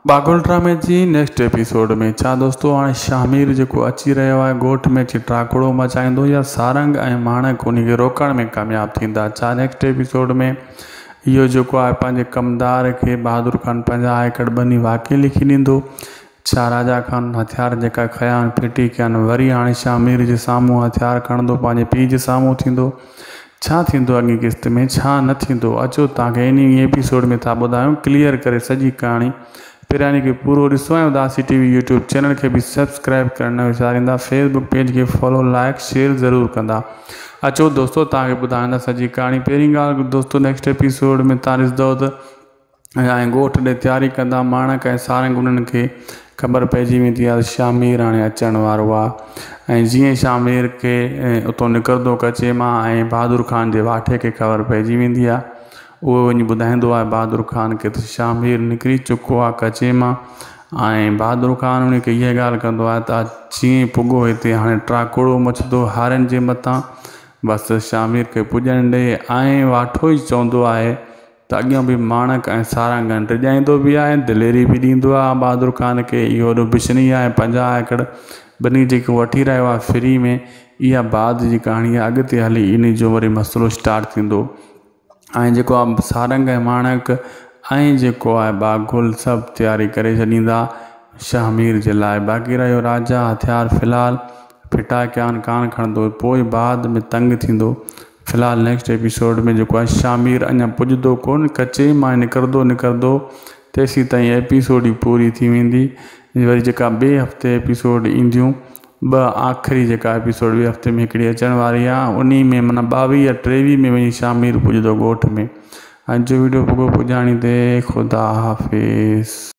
باگل ڊرامي جي next episode ۾ ڇا دوستو هاڻي شاهمير جيڪو اچي رهيو آهي ڳوٺ ۾ اچي ٽاڪوڙو مچائيندو يا سارنگ ۽ ماڻڪ انهي کي روڪڻ ۾ ڪامياب ٿيندا ڇا نيڪسٽ ايپيسوڊ ۾ اهو جيڪو آهي پنهنجي ڪمدار کي بهادر خان 50 ايڪڙ ٻني واقعي لکي ڏيندو ڇا راجا خان هٿيار جيڪا کنيا آهن ڦٽي ڪيا آهن وري هاڻي شاهمير جي سامهون هٿيار کڻندو پنهنجي پيء جي سامهون ٿيندو ڇا ٿيندو اڳين قسط ۾ ڇا نه ٿيندو اچو توهان کي انهي ايپيسوڊ ۾ ٿا ٻڌايون ڪليئر ڪري سڄي ڪهاڻي پهريان کي پورو ڏسو ۽ Udasi T V YouTube channel کي به سبسڪرائب ڪرڻ نه وساريندا فيس بڪ پيج کي فالو لائڪ شيئر ضرور ڪندا اچو دوستو توهان کي ٻڌايون ٿا سڄي ڪهاڻي پهرين ڳالهه دوستو نيڪسٽ ايپيسوڊ ۾ توهان ڏسندو ته ۽ ڳوٺ ڏي تياري ڪندا ماڻڪ ۽ سارنگ انهن کي خبر پئجي ويندي آهي ته شاهمير هاڻي اچڻ وارو آهي ۽ جيئن شاهمير کي اتو نڪرندو ڪچي مان ۽ بهادر خان جي واٺي کي خبر پئجي ويندي آهي اهو وڃي ٻڌائيندو آهي بهادر خان کي ته شاهمير نڪري چڪو آهي ڪچي مان ۽ بهادر خان ان کي اها ڳالهه ڪندو آهي ته جيئن پڳو هتي هاڻي ٽاڪوڙو مچندو هارين جي مٿان بس شاهمير کي پڄڻ ڏي ۽ واٺو ئي چوندو آهي ته اڳيان به ماڻڪ ۽ سارنگن ڊڄائيندو به آهي ۽ دليري به ڏيندو آهي بهادر خان کي اهو وڏو بشني آهي 50 ايڪڙ ٻني جيڪو وٺي رهيو آهي فري ۾ اها بعد جي ڪهاڻي آهي اڳتي هلي انهي جو وري مسئلو اسٽارٽ ٿيندو ۽ جيڪو آهي سارنگ ۽ ماڻڪ ۽ جيڪو آهي باگل سڀ تياري ڪري ڇڏيندا شاهمير جي لاء باقي رهيو راجا هٿيار في الحال ڦٽا ڪيان ڪان کڻندو پوء بعد ۾ تنگ ٿيندو في الحال نيڪسٽ ايپيسوڊ ۾ جيڪو آهي شاهمير اڃا پڄندو ڪون ڪچي مان نڪرندو نڪرندو تيسين تائين ايپيسوڊ ئي پوري ٿي ويندي وري جيڪا ٻئي هفتي ايپيسوڊ اينديون ٻه آخري جيڪا ايپيسوڊ ٻئي هفتي ۾ هڪڙي اچڻ واري آهي انهي ۾ معنيٰ 22 يا 23 ۾ وڃي شاهمير پڄندو ڳوٺ ۾ اڄ جو ويڊيو پڳو پڄاڻي تي خدا حافظ.